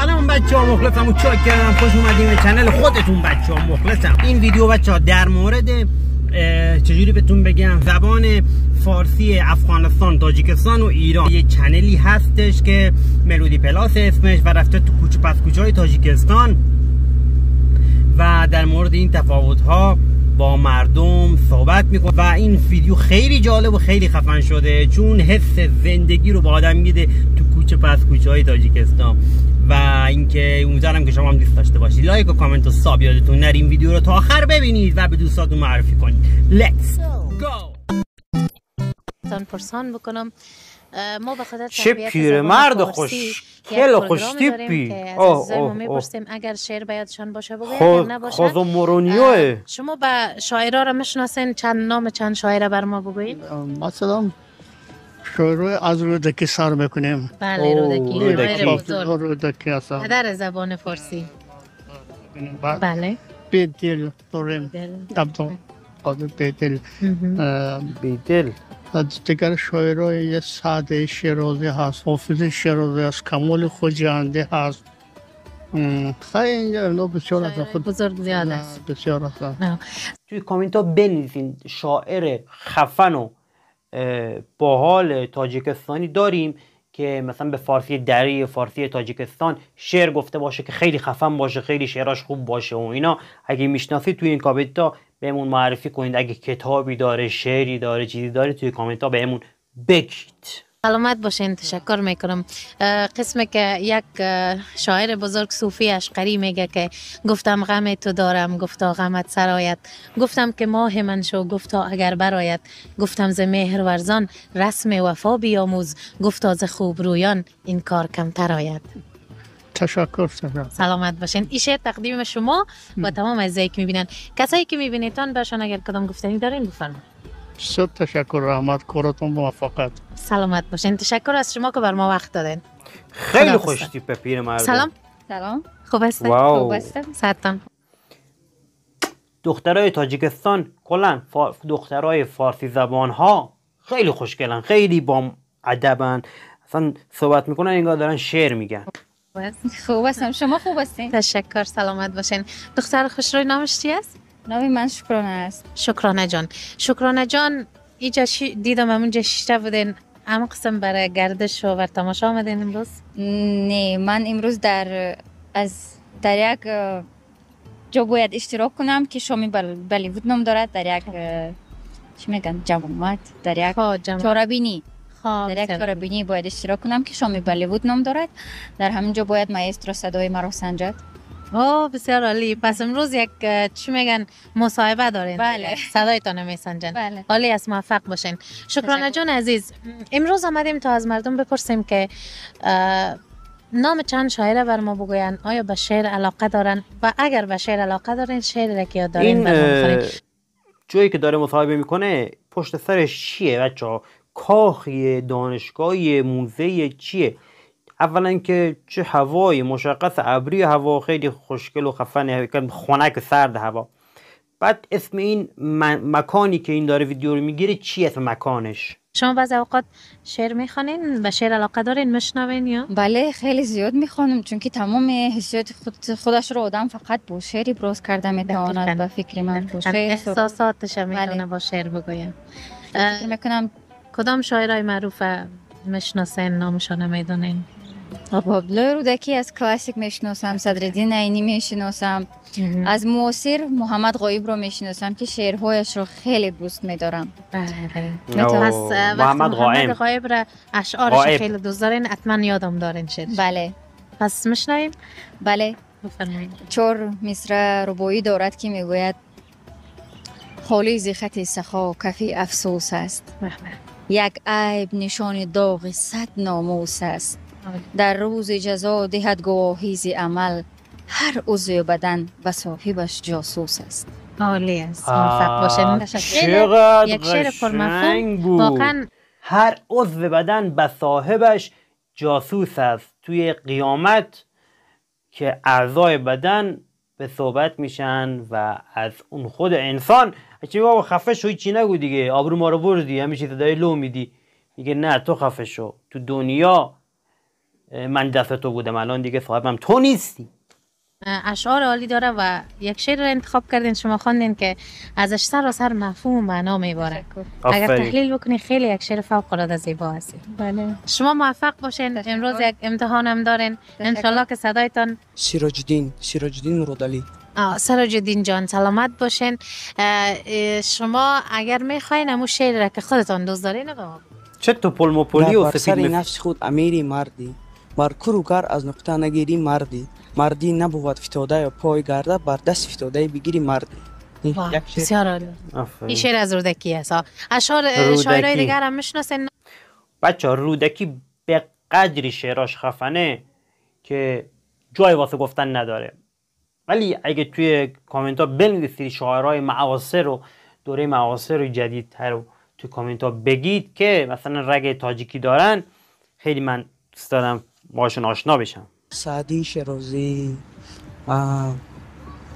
سلام بچه‌ها، مخلصم و چاکرم. خوش اومدیم به channel خودتون بچه‌ها، مخلصم. این ویدیو بچه‌ها در مورد چجوری بهتون بگم زبان فارسی افغانستان، تاجیکستان و ایران. یه channel ی هستش که ملودی پلاس اسمش و رفته تو کوچه پس کوچه های تاجیکستان و در مورد این تفاوت ها با مردم صحبت میکنه و این ویدیو خیلی جالب و خیلی خفن شده، چون حس زندگی رو با آدم میده تو کوچه پس کوچه های تاجیکستان و اینکه امیدوارم که شما هم دوست داشته باشید. لایک و کامنت و sub یادتون نره. این ویدیو رو تا آخر ببینید و به دوستاتون معرفی کنید. Let's go. پرسان بکنم. ما به خاطر چه پیرمرد خوشگل و خوشتیپی. ما میپرسیم اگر شعر به یادشان باشه بگوید، اگر نباشه خود مورونیوه. شما به شاعرها را میشناسین؟ چند نام چند شاعر بر ما بگویید. مثلا شاعرای از رودکی سر میکنیم. بله، رودکی، رودکی. رودکی هستم، پدر زبان فارسی. بله. بیدل داریم، عبدالقادر بیدل. بیدل. دیگر شاعرای سعدی شیرازی هست، حافظ شیرازی هست، کمال خجندی هست. خیلی اینا بسیار از خود بزرگ زیاد است. بسیار هست. توی کامنت ها بنویسین شاعر خفن و باحال تاجیکستانی داریم که مثلا به فارسی دری، فارسی تاجیکستان شعر گفته باشه که خیلی خفن باشه، خیلی شعراش خوب باشه و اینا. اگه میشناسید توی این کامنت ها بهمون معرفی کنید. اگه کتابی داره، شعری داره، چیزی داره، توی کامنت ها بهمون بگید. سلامت باشین، تشکر میکنم. قسم که یک شاعر بزرگ صوفی اشقری میگه که گفتم غم تو دارم، گفتا غمت سرایت، گفتم که ماه من شو، گفتا اگر برایت، گفتم ز مهر ورزان رسم وفا بیاموز، گفتا ز خوب رویان این کار کمتر آید. تشکر. سلامت باشین. این شعر تقدیم شما و تمام عزیزایی که میبینن. کسایی که میبینیتان برشان اگر کدام گفتنی دارین بفرمایید. صد تشکر، رحمت، کارتون موفقیت. سلامت باشین، تشکر از شما که بر ما وقت دادین. خیلی خوش تیپ پیرمرده. سلام. سلام. خوب هستین؟ wow. خوب هستم. صحتتان. دخترای تاجیکستان کلا دخترای فارسی زبان ها خیلی خوشگلن، خیلی با ادبن، اصلا صحبت میکنن انگار دارن شعر میگن. خوب هستم، شما خوب هستین؟ تشکر، سلامت باشین. دختر خوشروی نامش چی است؟ نام من شکرانه است. شکرانه جان، شکرانه جان، اینجا دیدم همونجا شیشته بودین، هم قسم برای گردش و بر تماشا آمدین امروز؟ نه، من امروز در یک جا باید اشتراک کنم که شامی بالیوود نام دارد، در یک چی میگن جماعت، در یک چاربینی، در یک چاربینی باید اشتراک کنم که شامی بالیوود نام دارد. در همینجا باید ماestro صدای مرا سنجد. اوه بسیار عالی. پس امروز یک چی میگن مصاحبه دارین. بله. صدایتان میسنجن. بله. عالی است، موفق باشین. شکرانه جان عزیز، امروز آمدیم تا از مردم بپرسیم که نام چند شاعر بر ما بگوین، آیا به شعر علاقه دارن و اگر به شعر علاقه دارین شعر را که یاد دارین بر ما بخوانین. جایی که داره مصاحبه میکنه پشت سرش چیه بچه‌ها؟ کاخیه، دانشگاهی، موزه، چیه؟ اولا که چه هوایی مشخص، ابری هوا خیلی خوشگل و خفنه، خنک سرد هوا. بعد اسم این مکانی که این داره ویدیو رو میگیره چی اسم مکانش؟ شما بعض اوقات شعر میخوانین؟ به شعر علاقه دارین؟ میشنوین یا؟ بله، خیلی زیاد میخوانم، چون که تمام حسیات خودش رو آدم فقط با شعر ابراز کرده میتواند. به فکر من با شعر احساساتش میتونه با شعر بگویم. فکر میکنم. کدام شاعرای معروف میشناسین، نامشان میدونین؟ عبدالله رودکی از کلاسیک میشناسم، صدرالدین عینی میشناسم، از معاصر محمد غایب رو میشناسم که شعرهایش رو خیلی دوست میدارم. بله. پس محمد غایب را اشعارش خیلی دوست دارین، حتما یادم دارین شعر. بله. پس میشنویم؟ بله. بفرمایید. 4 مصرع رباعی دارد که میگوید خالی ز خط سخا کفی افسوس است، یک عیب نشان داغ 100 ناموس است، در روز جزا دهد گواهی ز عمل، هر عضو بدن به صاحبش جاسوس است. عالی است، موفق باشین. چقدر یک شعر پرمفهوم واقعا. هر عضو بدن به صاحبش جاسوس است. توی قیامت که اعضای بدن به صحبت میشن و از اون خود انسان چی بابا خفه شو، چی نگو دیگه، آبرو ما رو بردی، همه چیز داری لو میدی. میگه نه تو خفه شو، تو دنیا من دست تو بودم، الان دیگه صاحبم تو نیستی. اشعار عالی داره و یک شعر رو انتخاب کردین شما خواندین که ازش سراسر مفهوم و معنا میباره. اگر تحلیل بکنی خیلی یک شعر فوق العاده زیبا هست. بله. شما موفق باشین. امروز یک امتحان هم دارین، انشالله که صدایتان. سراج الدین مرادعلی. سراج الدین جان سلامت باشین. شما اگر میخواین امو شعر را که خودتان دوست دارین به ما. چه تو پلموپولی و سفید سر نفس خود امیری مردی، بر کرو از نقطه نگیری مردی، مردی نبود فتاده یا پای گرده، بر دست فتاده بگیری مردی. بسیار عالی. این شعر از رودکی است. اشعار شاعرای دیگر هم میشناسین؟ بچه رودکی به قدری شعراش خفنه که جای واسه گفتن نداره، ولی اگه توی کامنت ها بنویسید شاعرای معاصر و دوره معاصر و جدیدتر رو توی کامنت ها بگید که مثلا رگ تاجیکی دارن، خیلی من دوست دارم باشون آشنا بشم. سعدی شیرازی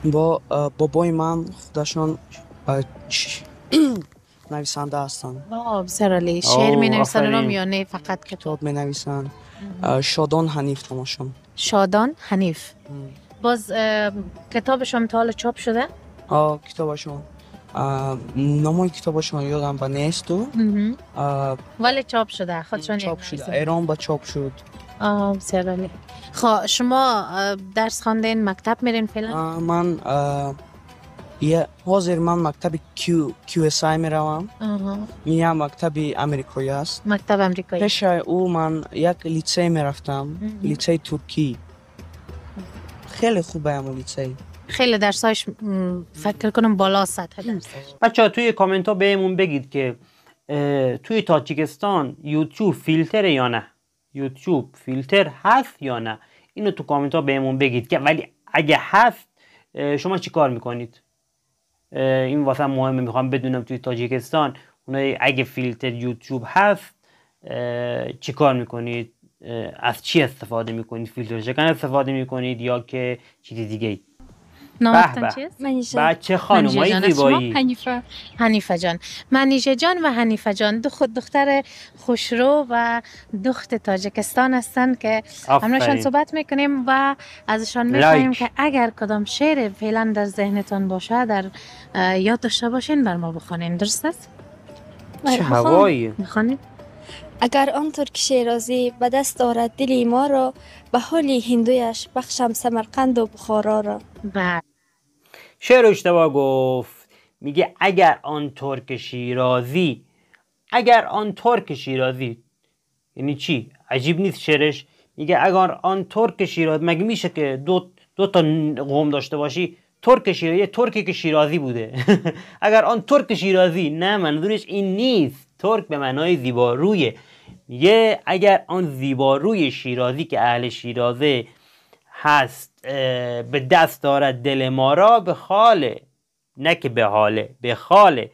با بابای من خودشان نویسنده هستن. بسیار عالی. شعر می نویسن یا نه فقط کتاب می نویسن؟ شادان حنیف تماشون. شادان حنیف. باز کتابشون تا حالا چاپ شده؟ کتابشون نامای کتابشون یادم با نیست ولی چاپ شده، خودشون چاپ شده، ایران با چاپ شد. بسیار عالی. خب شما درس خواندین، مکتب میرین فعلا؟ من حاضر من مکتب QSI میروم. این یک مکتب امریکایی است. مکتب امریکایی. پیش او من یک لیسه میرفتم، لیسه ترکی. خیلی خوبه همون لیسه. خیلی درسایش فکر کنم بالا سطح درسش. بچه‌ها توی کامنت ها بهمون بگید که توی تاجیکستان یوتیوب فیلتر یا نه؟ یوتیوب فیلتر هست یا نه؟ اینو تو کامنت ها بهمون بگید که ولی اگه هست شما چی کار میکنید؟ این واسه مهمه، میخوام بدونم توی تاجیکستان اونای اگه فیلتر یوتیوب هست چی کار میکنید؟ از چی استفاده میکنید؟ فیلتر شکن استفاده میکنید یا که چیز دیگه ای؟ نامتون چیست؟ منیژه. بچه خانمای زیبایی. حنیفه. حنیفه جان. منیژه جان و حنیفه جان دو خود دختر خوشرو و دخت تاجیکستان هستند که همراهشان صحبت میکنیم و ازشان میخواهیم که اگر کدام شعر فعلا در ذهنتان باشه در یاد داشته باشین بر ما بخوانین. درست است؟ چه هوایی؟ بخوانید. اگر آن ترک شیرازی به دست آرد دل ما را، به حال هندویش بخشم سمرقند و بخارا را. بله. شعر اشتباه گفت. میگه اگر آن ترک شیرازی، اگر آن ترک شیرازی یعنی چی؟ عجیب نیست شعرش؟ میگه اگر آن ترک شیرازی، مگه میشه که دو تا قوم داشته باشی؟ ترک شیرازی، ترکی که شیرازی بوده. اگر آن ترک شیرازی، نه منظورش این نیست. ترک به معنای زیبارویه. میگه اگر آن زیباروی شیرازی که اهل شیرازه هست به دست دارد دل ما را، به خاله، نه که به حاله، به خاله،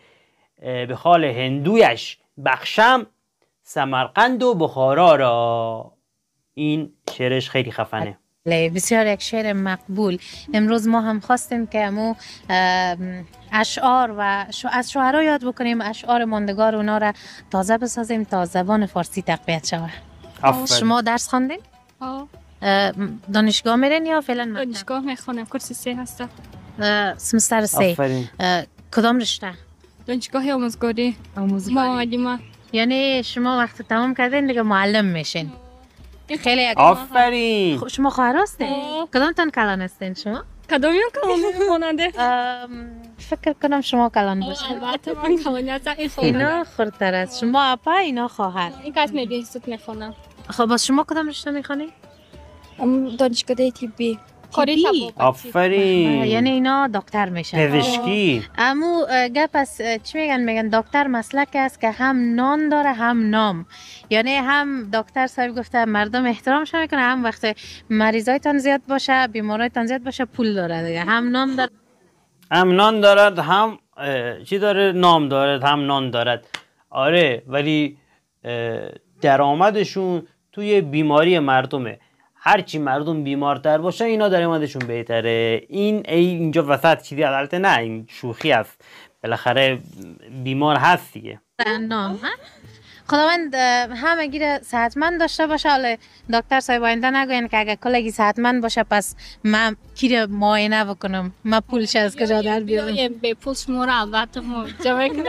به خال هندویش بخشم سمرقند و بخارا را. این شعرش خیلی خفنه. بسیار یک شعر مقبول. امروز ما هم خواستیم که امو اشعار و از شعرا یاد بکنیم، اشعار ماندگار اونا را تازه بسازیم تا زبان فارسی تقویت شود. شما درس خواندین؟ دانشگاه میرین یا فعلا مکتب؟ دانشگاه میخوانم، کورس 3 هستم. سمستر 3. کدام رشته؟ دانشگاه آموزگاری. معلمه. یعنی شما وقت تمام کردین دیگه معلم میشین. خیلی آفرین. شما خواهر هستین؟ کدامتان کلان هستین شما؟ کدامیون کلان ماننده؟ فکر کنم شما کلان باشین. البته من کلان هستم. اینا خردتر است. شما اپا، اینا خواهر. این کس میبینید میخوانم. خب باز شما کدام رشته میخوانید؟ دانشگاه طبی. آفرین. یعنی اینا دکتر میشن. پزشکی. امو گپ از چی میگن؟ میگن دکتر مسلک است که هم نان داره هم نام. یعنی هم دکتر صاحب گفته مردم احترامش میکنه، هم وقت مریضایتان زیاد باشه، بیمارایتان زیاد باشه، پول داره دیگه. هم نام داره، هم نان دارد، هم چی داره؟ نام دارد، هم نان دارد. آره ولی درآمدشون توی بیماری مردمه. هرچی مردم بیمارتر باشه اینا درآمدشون بهتره. این اینجا وسط چیزی البته نه، این شوخی است، بالاخره بیمار هست دیگه. نام. خداوند همگی را صحتمند داشته باشه. حالا دکتر صاحب آینده نگوین که اگه کلگی صحتمند باشه پس من کی را معاینه بکنم، من پولش از کجا در بیارم؟ به پول شما را البته ما جمع کنه.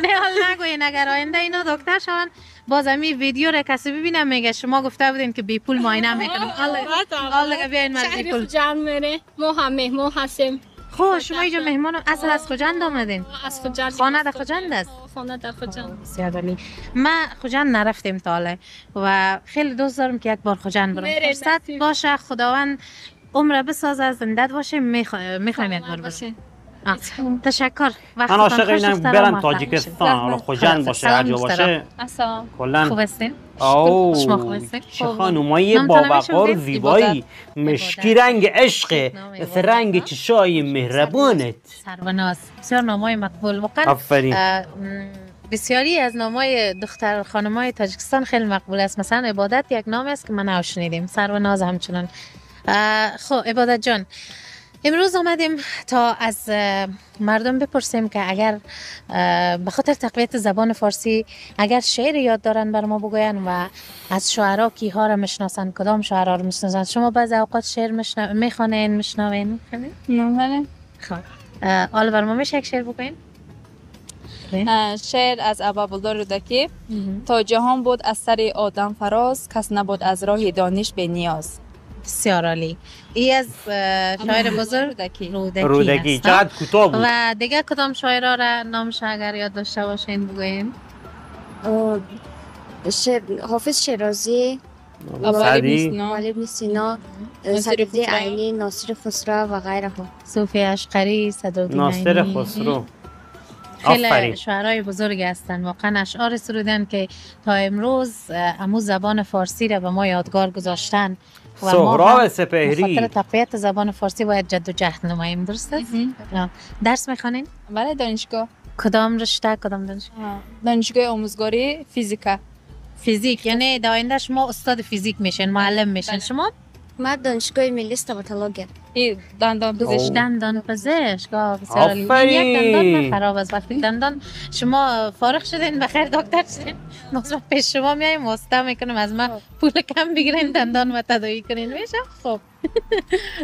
نه حالا نگوین، اگر آینده اینا دکتر شون باز همی ویدیو را کسی ببینم میگه شما گفته بودین که بی پول معاینه میکنم. حالا بیاین من بی پول. شهر میره، ما هم مهمان هستیم. خب شما اینجا مهمان اصل از خجند آمدین؟ از خجند. خانه در خجند است؟ خانه در خجند. بسیار عالی. ما خجند نرفتیم تا حالا و خیلی دوست دارم که یک بار خجند برم. فرصت باشه خداوند عمر بسازه زنده باشه میخوایم یک بار برم. تشکر. من عاشق اینم برم تاجیکستان، حالا خجند باشه هر جا باشه. کلا خوب هستین؟ شما خوب هستین؟ چه خانومای با وقار زیبایی، مشکی رنگ عشق، مثل رنگ چشای مهربانت. سروناز، بسیار نامای مقبول واقعا. آفرین. بسیاری از نامای دختر خانمای تاجیکستان خیلی مقبول است. مثلا عبادت یک نام است که من نشنیدیم، سروناز همچنان. خب عبادت جان، امروز آمدیم تا از مردم بپرسیم که اگر به خاطر تقویت زبان فارسی اگر شعر یاد دارن بر ما بگوین و از شعرا کیها را میشناسن، کدام شعرا را میشناسن. شما بعض اوقات شعر میخوانین، میشنوین؟ نه بله. خب حالا بر ما میشه یک شعر بگوین؟ شعر از ابوالعباس رودکی. تا جهان بود از سر آدم فراز، کس نبود از راه دانش به نیاز. بسیار عالی. ای از شاعر بزرگ رودکی. چقدر کوتاه بود. و دیگه کدام شاعرها را نامش اگر یاد داشته باشین بگوین؟ حافظ شیرازی، علی بن سینا، صدرالدین عینی، ناصر خسرو و غیره. صوفی اشقری، صدرالدین عینی، ناصر خسرو. خیلی شاعرای بزرگ هستند واقعا. اشعار سرودن که تا امروز امو زبان فارسی را به ما یادگار گذاشتن. سهراب سپهری. به خاطر تقویت زبان فارسی باید جد و جهد نماییم، درست است؟ درس میخوانین؟ بله دانشگاه. کدام رشته، کدام دانشگاه؟ دانشگاه آموزگاری فیزیک. فیزیک یعنی در آینده شما استاد فیزیک میشین، معلم میشین. شما؟ من دانشگاه ملی استاماتولوژی. دندان پزشک. دندان پزشک. بسیار عالی. یک دندان من خراب است. وقتی دندان شما فارغ شدین بخیر دکتر شدین، باز پیش شما میایم واسطه میکنم از من پول کم بگیرین دندان و تداوی کنین میشه. خب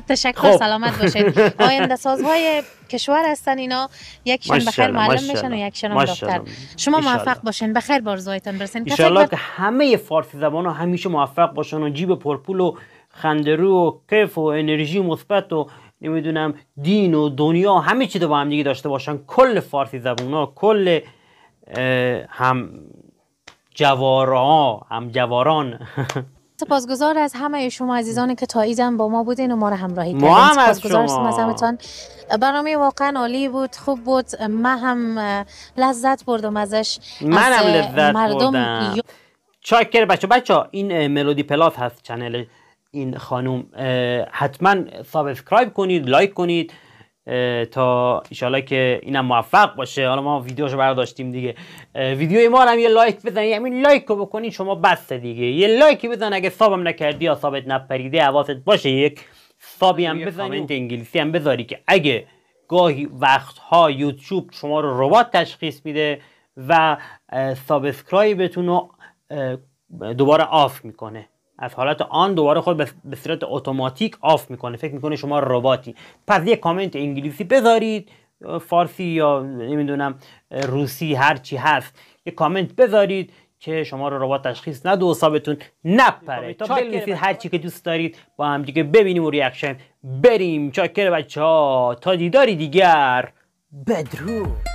تشکر، سلامت باشین. آینده سازهای کشور هستن اینا، یکشون بخیر معلم میشن و یکشون هم دکتر. شما موفق باشین، بخیر بارزویتان برسین. ان شاءالله که همه فارسی زبان ها همیشه موفق باشن و جیب پرپول و خندرو و کیف و انرژی مثبت و نمیدونم دین و دنیا همه چیز رو با هم دیگه داشته باشن. کل فارسی زبون ها، کل هم جوارها، هم جواران. سپاسگزار از همه شما عزیزانی که تا ایزم با ما بودین و ما را همراهی کردین. سپاسگزار از همتان. برنامه واقعا عالی بود، خوب بود. من هم لذت بردم ازش. منم لذت بردم. چاکر بچه این ملودی پلاس هست channel این خانوم، حتما subscribe کنید، like کنید تا ایشالله که اینم موفق باشه. حالا ما ویدیوشو برداشتیم دیگه، ویدیوی ما رو هم یه like بزنید، همین like رو بکنید شما بس دیگه. یه like بزن اگه sub م نکردی یا sub ت نپریده، حواست باشه یک sub ی هم بزنی، کامنت انگلیسی هم بذاری که اگه گاهی وقتها یوتیوب شما رو ربات تشخیص میده و subscribe تون رو دوباره off میکنه، از حالت on دوباره خود به صورت اتوماتیک off میکنه، فکر میکنه شما رباتی. پس یه کامنت انگلیسی بذارید، فارسی یا نمیدونم روسی هر چی هست، یه کامنت بذارید که شما رو ربات تشخیص نده و sub تون نپره. تا بنویسید هر چی که دوست دارید، با هم دیگه ببینیم و reaction بریم. چاکر بچه‌ها، تا دیداری دیگر، بدرود.